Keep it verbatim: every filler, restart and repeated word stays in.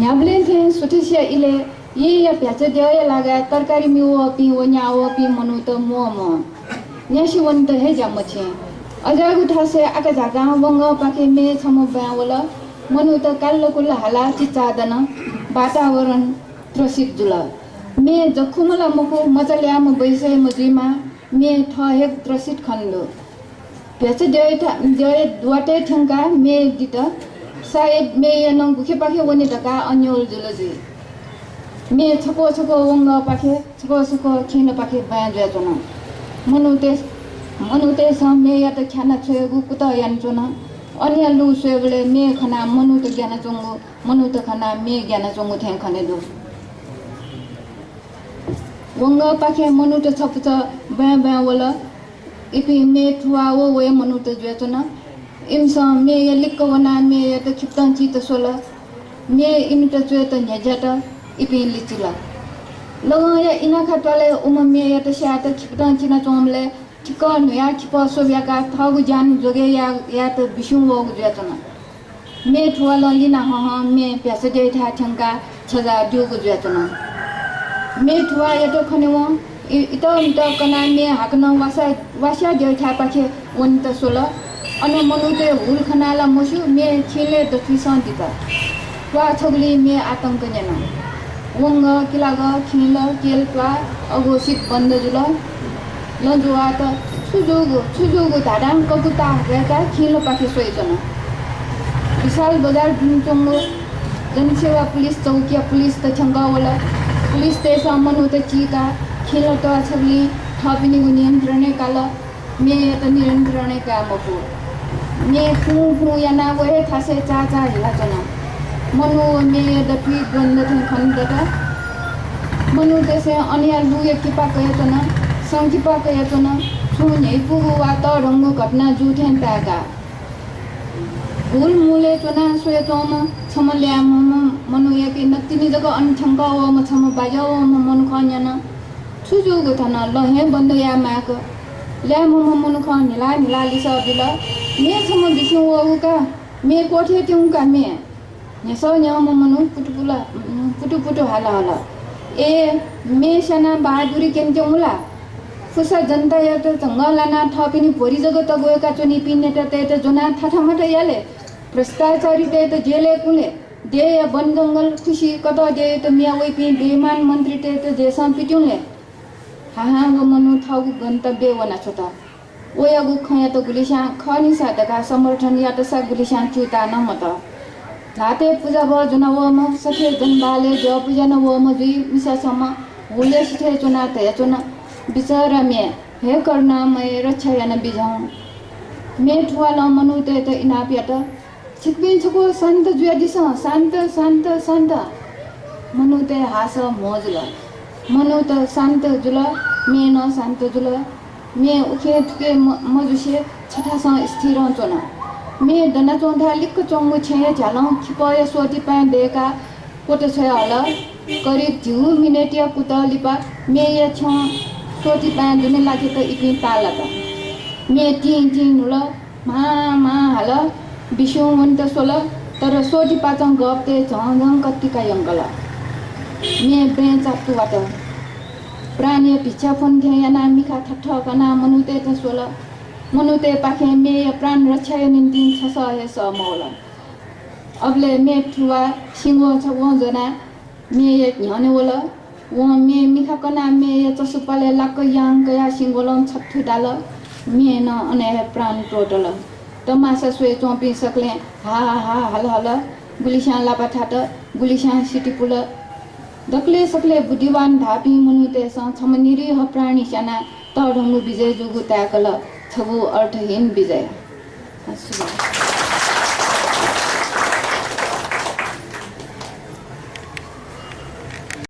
न्ह्याबलें थें सुथसिया इलय् येँया भ्याचा द्यःया लागाय् तरकारी म्ये वःपिं व न्याः वःपिं मनूत म्वः म्वः। न्यासि वनेत हे ज्या मछिं। अज्याःगु थासय् आकाझाकां वंगःपाखे म्ये छम्ह ब्वाँय् वल। मनूत काल्लकुल्ल हालाः चिचाः दन। वातावरण त्रसित जुल। म्ये जखुम्ह ला मखु, मचा ल्याःम्ह बैसय्म्ह जुइमाः। म्ये थः हे त्रसित खने दु। भ्याचा द्यःया था-, द्यःया द्वातय् थ्यंकाः म्ये दित। सायद म्येया नं गुखेपाखे वने धकाः अन्योल जुल जुइ। म्ये छक्वः छक्वः वंगःपाखे, छक्वः छक्वः खिंलपाखे ब्वाँय् जुयाच्वन। मनूतय्-, मनूतय्सं म्येयात ख्यानाः छ्वयेगु कुतः यानाच्वन। अनया लु स्वयेबलय् म्ये खनाः मनूत ग्यानाच्वंगु, मनूत खनाः म्ये ग्यानाच्वंगु थें खने दु। वंगःपाखे मनूत छपुचः ब्वाँय् ब्वाँय् वल। इपिं म्ये थुवाः व वये मनूत जुयाच्वन। इमिसं म्येया लिक्क वनाः म्येयात खिपतं चित स्वल। म्ये इमित च्वयेत न्ह्यज्यात। इपिं लिचिल। लगंया इनाखा त्वालय् उम्ह म्येयात स्यायेत खिपतं चिनाच्वंबलय् ठिक्क न्हुयाः खिपः स्वब्याकाः थःगु ज्यान जोगय् या-, यायेत बिस्युं वःगु जुयाच्वन। म्ये थुवालं लिना हहं म्ये भ्याचा द्यःथाय् थ्यंकाः छजाः द्यूगु जुयाच्वन। म्ये थुवाःयात खनेवं इ-, इतःमितः कनाः म्ये हाकनं वासा-, वास्या द्यःथाय्पाखे वनेत स्वल। अन मनूतय् हुल खनाः ला मस्यू, म्ये खिंलय् दथुइसं दित। त्वाः छगुलिं म्ये आतंक न्यन। वंगः, किलागः, खिंल, केल त्वाः अघोषित बन्द जुल। लँजुवाःत छु जूगु, छु जूगु धाधां ककुताः हय्काः खिंलपाखे स्वयाच्वन। विशाल बजार दुने च्वंगु जनसेवा पुलिस चौकीया पुलिसत थ्यंकः वल। पुलिसतय्सं मनूत चीकाः खिंल त्वाः छगुलिं थःपिनिगु नियन्त्रणय् काल। म्येयात नियन्त्रणय् काये मफु। म्ये फुं फुं यानाः व हे थासय् चाचाः हिलाच्वन। मनू व म्येया दथुइ द्वन्द्व थें खने दत। मनूतय्सं अनया लुँया किपा कयाच्वन, संकिपा कयाच्वन, छुं न्ह्यइपुगु वा तःधंगु घटना जू थें ताय्काः। हुल मुलय् च्वनाः स्वयाच्वंम्ह छम्ह ल्याय्म्हम्ह मनूयाके नकतिनि जक अन थ्यंकः वःम्ह छम्ह बाज्या वःम्ह मनुखं न्यन। छु जूगु थन? लँ हे बन्द याये माय्क। ल्याय्म्हम्ह मनुखं न्हिला न्हिला लिसः बिल, म्ये छम्ह बिस्युं वःगु का, म्ये क्वथय् त्यंगु का म्ये। न्ह्यसः न्ह्यःम्ह मनू पुटुपुला, पुटुपुटु हाल हल। ए, म्ये स्यानाः बहादुरी क्यने त्यंगु ला? फुसा जनतायात झंगः लानाः थःपिनि भ्वरि जक तग्वय्काः च्वनीपिं नेतातय्त ज्वनाः थाथामाथा याले, भ्रष्टाचारीतय्त जेलय् कुँले, देय्या वनजंगल खुसि कतःद्यःयात मिया वइपिं बेइमान मन्त्रीतय्त जेसं पित्युंले। हाहां व मनू थःगु गन्तव्यय् वनाछ्वत। वयागु खँयात गुलिस्यां खःनिसा धकाः समर्थन यातसा गुलिस्यां च्यूताः नं मत। ल्हातय् पुजाभः ज्वनावःम्ह, सथें जनबहालय् द्यः पुज्यानावःम्ह जुइ मिसा छम्ह हुलय् सिथय् च्वनाः धयाच्वन, बिचरा म्ये, हे करुणामय, रक्षा यानाबिज्याहुँ। म्ये थुवालं मनूतय्त इनाप यात। छिकपिं छकः शान्त जुयादिसँ, शान्त, शान्त, शान्त। मनूतय् हासः म्हो जुल। मनूत शान्त जुल, म्ये नं शान्त जुल। म्ये उखें थुखें म-, मजुसे छथासं स्थिरं च्वन। म्ये दनाच्वंथाय् लिक्क च्वंगु छेँया झ्यालं खिपःया स्वतिपाँय् दय्काः क्वत छ्वया हल। करिब झिगू मिनेटया कुतः लिपा म्येया छ्यं स्वतिपाँय् दुने लाकेत इपिं ताःलात। म्ये तिं तिं न्हुल, म्हां म्हां हाल, बिस्युं वनेत स्वल, तर स्वतिपाचं गःपतय् झं झं कतिका यंकल। म्ये ब्रें चात्तु वात। प्राणया भिक्षा फ्वने थें यानाः मिखा थथः कनाः मनूतय्त स्वल। मनूतय्पाखें म्येया प्राण रक्षाया निंतिं छसः हे सः मवल। अबलय् म्ये थुवाः सिंग्वः छगवं ज्वनाः म्येया न्ह्यःने वल। वं म्ये मिखा कनाः म्येया चसुपालय् लाक्क यां कयाः सिंग्वलं छत्थु दाल। म्ये नं अन हे प्राण त्वःतल। तमासा स्वयाच्वंपिं सकलें हा हा हा हल हल। गुलिस्यां लापा थात, गुलिस्यां सितिपुल। दकलय् सकलय् बुद्धिवान धाःपिं मनूतय्सं छम्ह निरीह प्राणी स्यानाः तःधंगु विजय जूगु ताय्कल, छगू अर्थहीन विजय। सुभाय्।